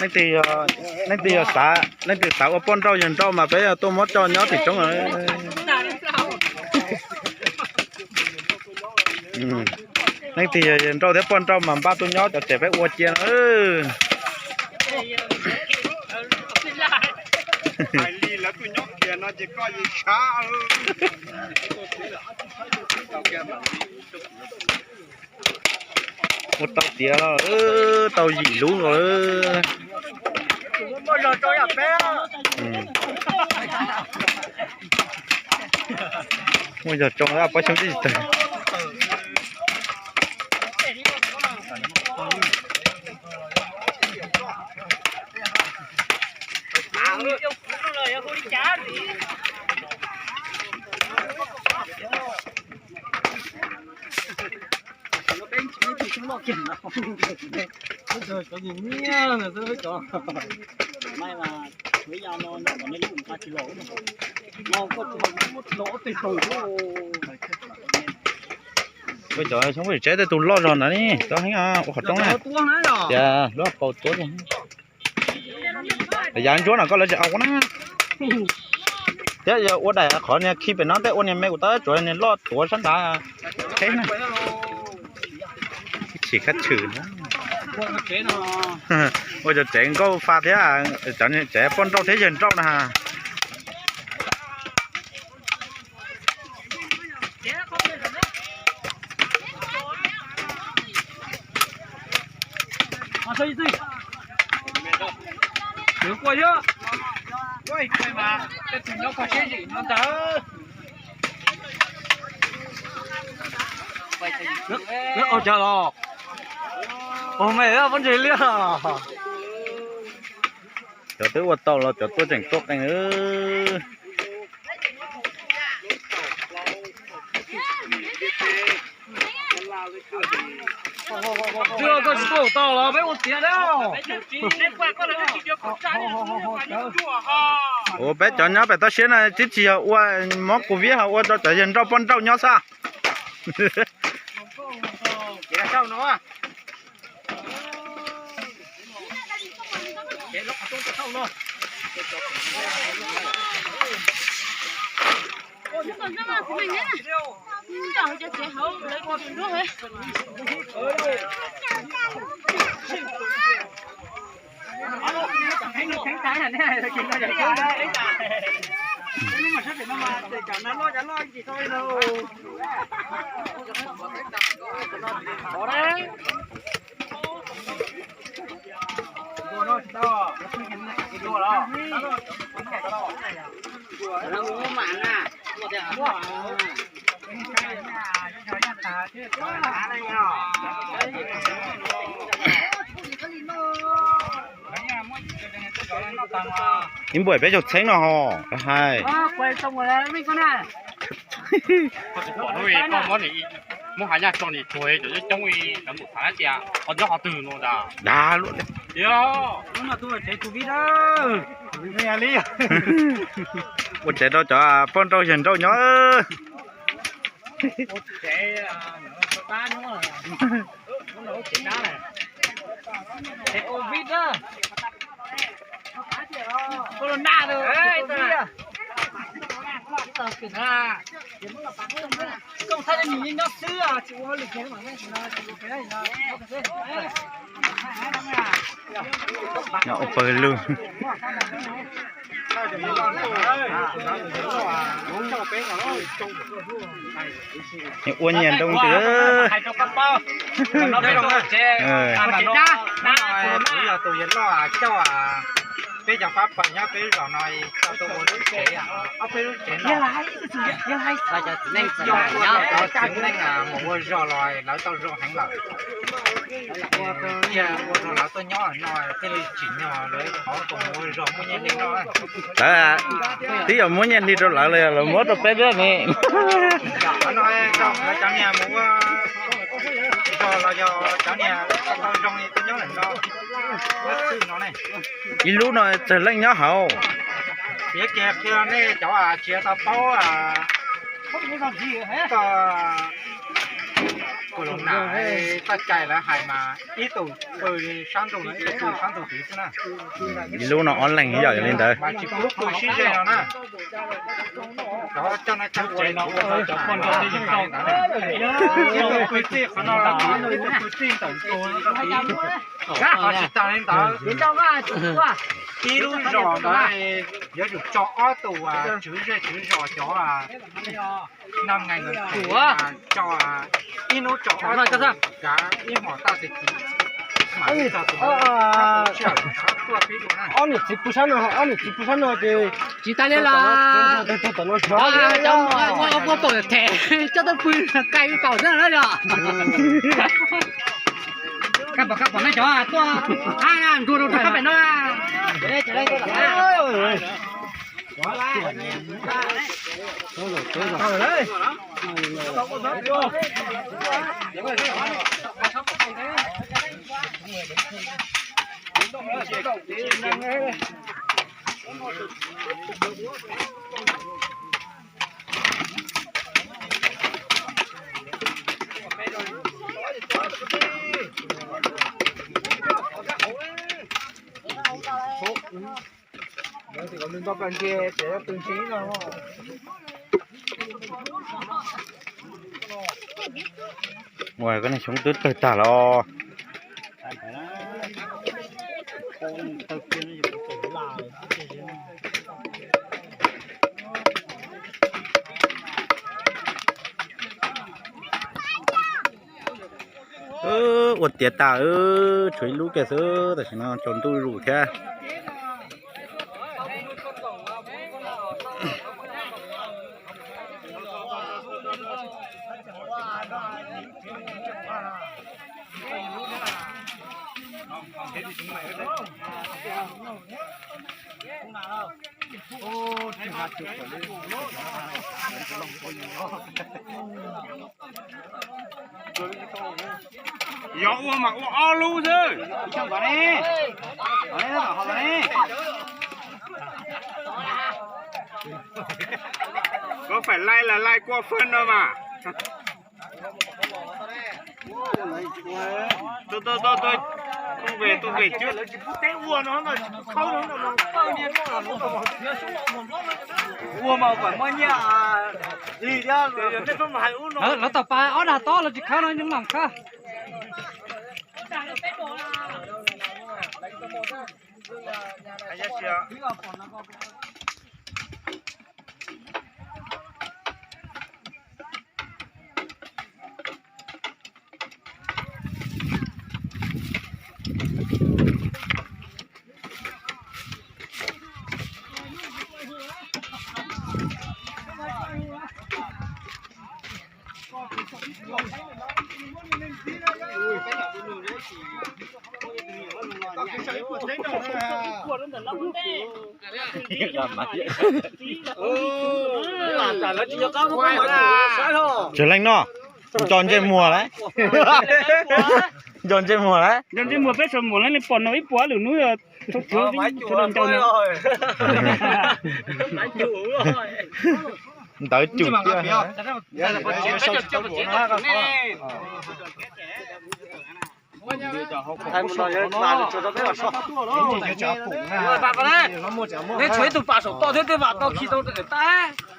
Leej twg yog, leej twg yog xav, leej twg xav ua poj nrauj yawg nrauj mas peb tuaj muab coj nyob tim roob. Leej twg yog yawg nrauj thiab poj nrauj mas npaj tuaj nyob cov tsev peb ua cia no. Ua tau tiav los tau yim lub los. Muaj zog tsoo pob xyoob tib tsis tawg. Koj cov xyoob tsev tej tus loj zog ntawd ne, koj heev ua qhov rooj na. Tias lub hauv paus tuab. Yav ntsuab no koj lawv tsis au na. Thiab yog ua daim qhov niag khi pem no tej ua niag me kuv tab tsuav niag loj tuav sab nrad. Qheb na. Chim kab chwm na. Ua cov tsev nkauj fa thiab, cov tsev poj nrauj thiab yawg nrauj na. Ua cas los? Ua me pob ntseg liab. Cov twb ua tau los cov tuaj tseem tuaj qees. Koj tsis tuaj tau los peb ua tiav na. Ua peb cov nyob pem toj siab na twb tsis yog ua mob covid ho ua rau cov yawg nrauj poj nrauj nyob xwb. Ib npuam peb caug txheeb no ho hais. Muab hav nyaj tso nim tsuag cov coob coob cov mus thav tias qhov nyob qhov twg no da. Dav luaj li. Ua tsev rau cov poj nrauj yawg nrauj nyob. Nyob ua pawg lug. Ua nyias ntoo twg. Kuv yog tus yawg loj coj peb cov pab pawg nyob peb zos no tau tuaj ua lub tsev, ob peb lub tsev no. Cov txiv neej mus ua zog los lawv tau zoo heev lawm. Ua rau lawv tuaj nyob no thiaj li tsim nyog lawv qhov mus ua zog muaj nyiaj hli no. Lawv twb yog muab nyiaj hli rau lawv los lawv muab rau peb thiab ne. Cov niag mus ua zog los yog cov niag tau zoo li tuaj nyob lawm no. Ib lub no tsawg leej nyob hauv? Piav kiag qhia nej cov tsis tau paub, tau Tus nam txoj cai lawv hais mas ib tug pw sab ntuj no, ib tug pw sab ntuj tid xwb na. Ib lub no ob leeg yog li ntawd. Mas tsis pub pw sib ze no na. Cov coj noj coj tsev no ua rau cov poj nrauj tej zoo li ntawd na. Ib tug pw txij qhov no, ib tug pw txij ntawm tus no tid. Ho tsis tas li ntawd, ib lub zos ntawd yuav tsum tso ob tug tswv zej tswv zos cov nam ngais tso, ib hnub tso ob tug kav ib hmos taj tis. Ob niam txiv pw sab no, ob niam txiv pw sab no ces tsis tas li los. Cov muaj pom them coj tuaj pw kai kaum xwb na yog. Kaj pom kaj pom nej cov tuaj qab na, nrua rau qab pem no. Ua koj neeg xyoob twb tawg tag los. Ua tiav tas, tshuav ib lub kiag xwb, tam sim no tsaus ntuj zus thiab. Yog ua mas ua ob lub xwb. Koj phải lay là lay qua phân thôi mà. Tôi, tôi, tôi, tôi không về, tôi về trước. Ua mas phải muaj nyiaj gì đó. Lawv tau pas ob dag tob los tsis khawb no nyob mam khawb. Tsis leej no, nco ntsej muag lawm. Nco ntsej muag lawm. Nco ntsej muag peb saum muag lawm, pom no ib puas lwm hnub sawv daws nco no. Ntawd cum tiag. Neb tshuav ib tug pas saum toj thiab tej vam tau khi tau tab.